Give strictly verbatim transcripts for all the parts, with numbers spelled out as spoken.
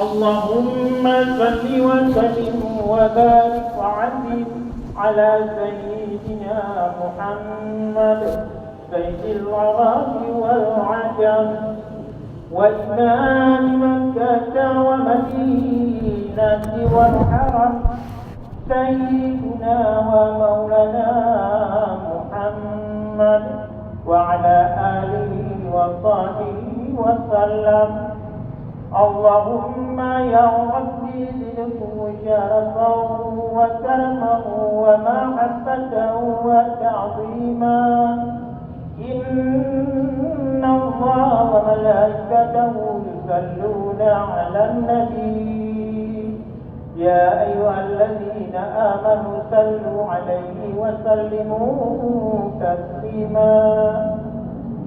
اللهم صل وسلم وبارك وعظم على سيدنا محمد سيد العرب والعجم وإمام مكة ومدينة والحرم سيدنا ومولانا محمد وعلى آله وصحبه وسلم. اللهم يا رب زده شرفا وكرما ومحبة وتعظيما. إن الله وملائكته يصلون على النبي. يا أيها الذين آمنوا صلوا عليه وسلموا تسليما.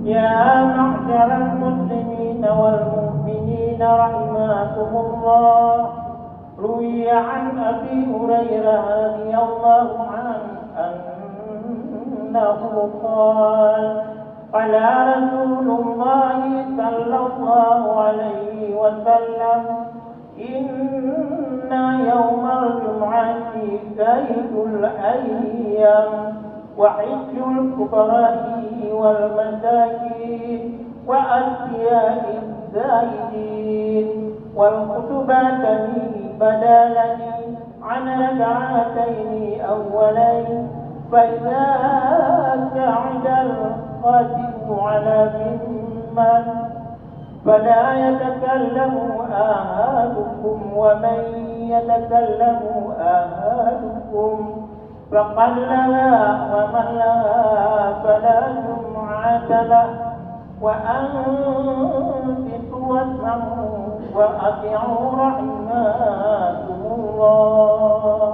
يا معشر المسلمين والمؤمنين رحمكم الله، روي عن أبي هريرة رضي الله عنه أنه قال: قال رسول الله صلى الله عليه وسلم: إن يوم الجمعة سيد الأيام، وحج الفقراء والمساكين وأصفياء الزاهدين، والخطبتان بدلان عن ركعتين أولين، فإذا صعد الخطيب على المنبر فلا يتكلم أحدكم، ومن يتكلم أحدكم فقد لغى، ومن لغى فلا جمعة له، وأنصتوا واسمعوا وأطيعوا رحمكم الله.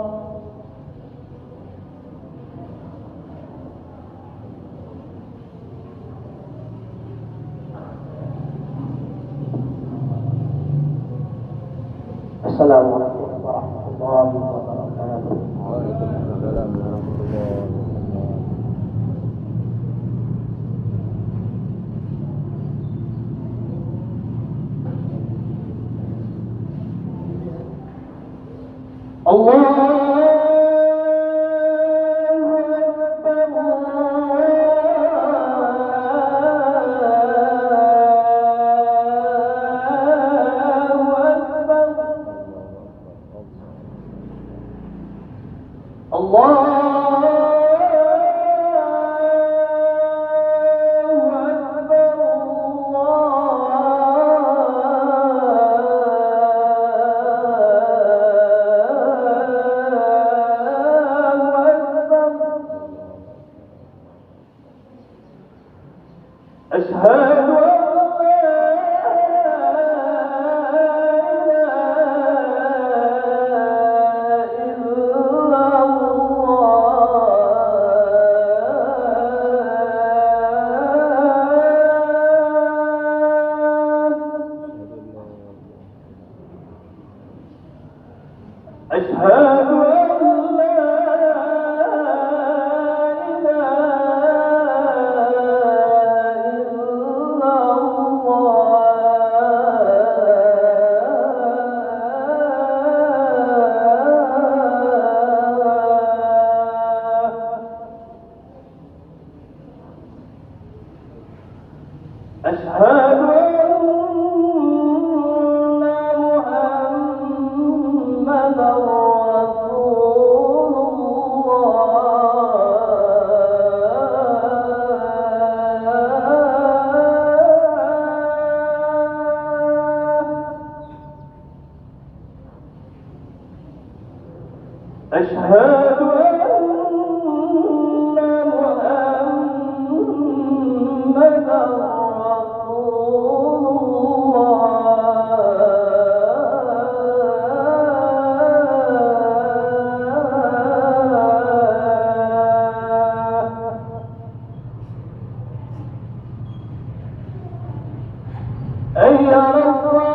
السلام عليكم ورحمة الله وبركاته. وعليكم السلام ورحمة الله وبركاته. الله أكبر، الله أكبر. الله أكبر، الله أكبر. أشهد أن لا إله إلا الله. أشهد أن لا إله إلا الله. أشهد أن محمدا رسول الله. أشهد أن محمدا رسول الله. حي على الصلاة.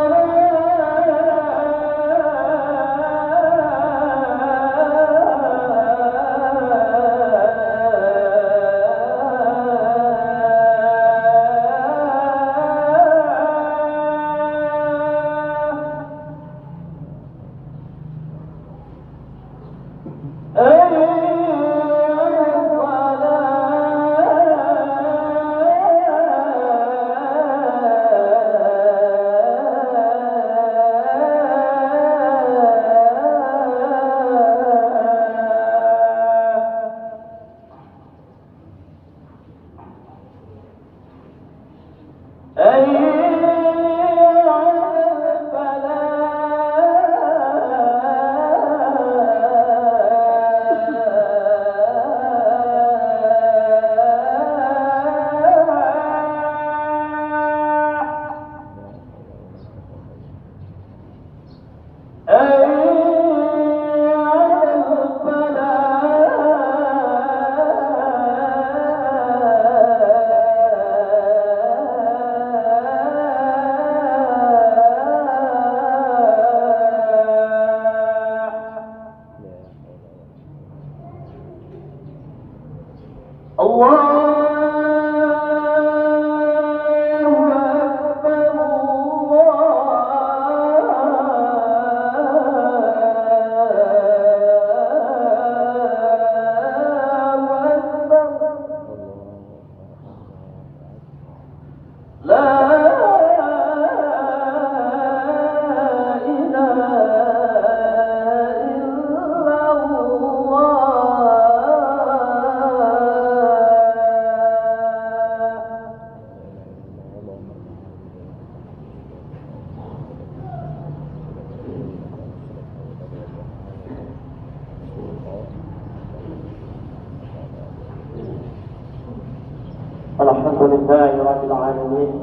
العالمين.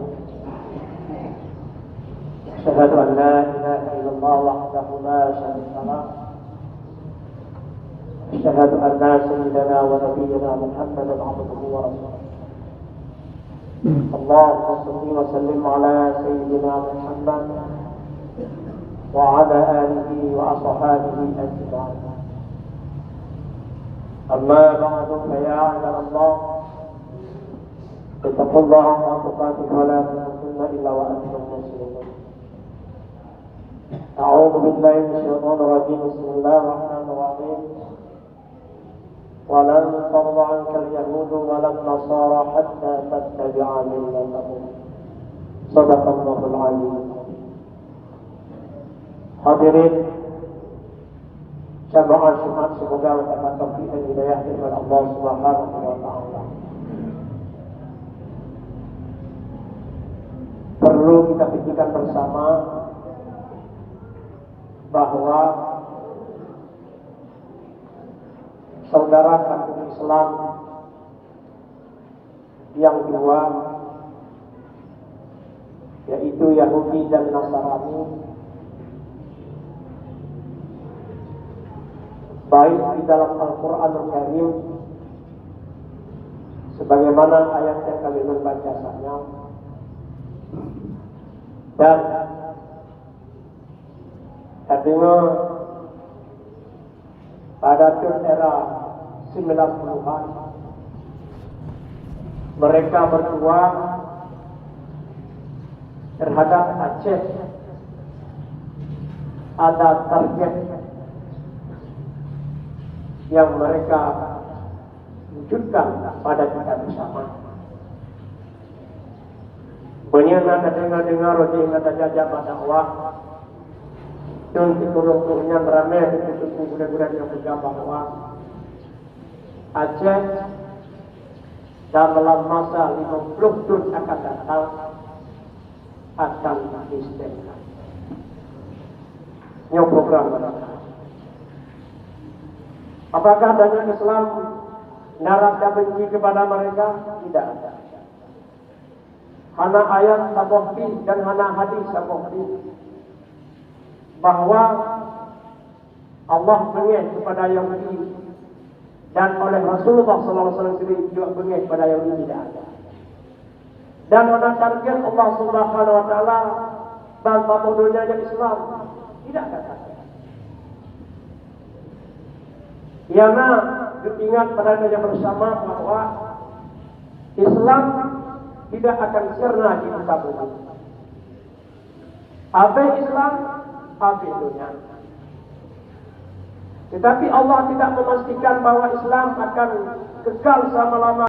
أشهد أن لا إله إلا الله وحده لا شريك له. أشهد أن سيدنا ونبينا محمدا عبده ورسوله. اللهم صل وسلم على سيدنا محمد وعلى آله وأصحابه أجمعين. أما بعد، فيا عباد الله، اتقوا الله حق تقاته ولا تموتن إلا وأنتم مسلمون. أعوذ بالله من الشيطان الرجيم. بسم الله الرحمن الرحيم. ولن ترضى عنك اليهود ولا النصارى حتى تتبع ملتهم. صدق الله العلي العظيم. Hadirin jamaah Jumat, semoga mendapat taufik dan hidayah daripada Allah Subhanahu wa Taala. Perlu kita pikirkan bersama bahwa saudara kandung Islam yang dua, yaitu Yahudi dan Nasrani, baik di dalam Al-Quranul Karim, sebagaimana ayat yang kami baca saat nyoe, dan tadeungoe pada tahun era sembilan puluhan, mereka berdua terhadap Aceh ada target yang mereka wujudkan pada kita bersama. Meunyoe na tadeungoe-deungoe roti na tajak-jak bak dakwah, dan sikureueng nyan ramé teungku-teungku gurée-gurée nyang peugah bahwa Aceh dalam masa lima puluh tahun akan datang akan istiqlal. Nyoe program mereka. Apakah banyak Islam na rasa benci kepada mereka? Tidak ada. Hana ayat saboh pih dan hana hadis saboh pih bahwa Allah beungéh kepada Yahudi dan oleh Rasulullah sallallahu alaihi wasallam sendiri juga beungéh kepada Yahudi, tidak ada. Dan hana target Allah Subhanahu wa Taala bansaboh donya nyang Islam, tidak ada target. Nyang na geuingat pada donya bersama bahwa Islam tidak akan sirna di muka bumi. Habéh Islam, habéh donya. Tetapi Allah tidak memastikan bahwa Islam akan kekal selama-lama.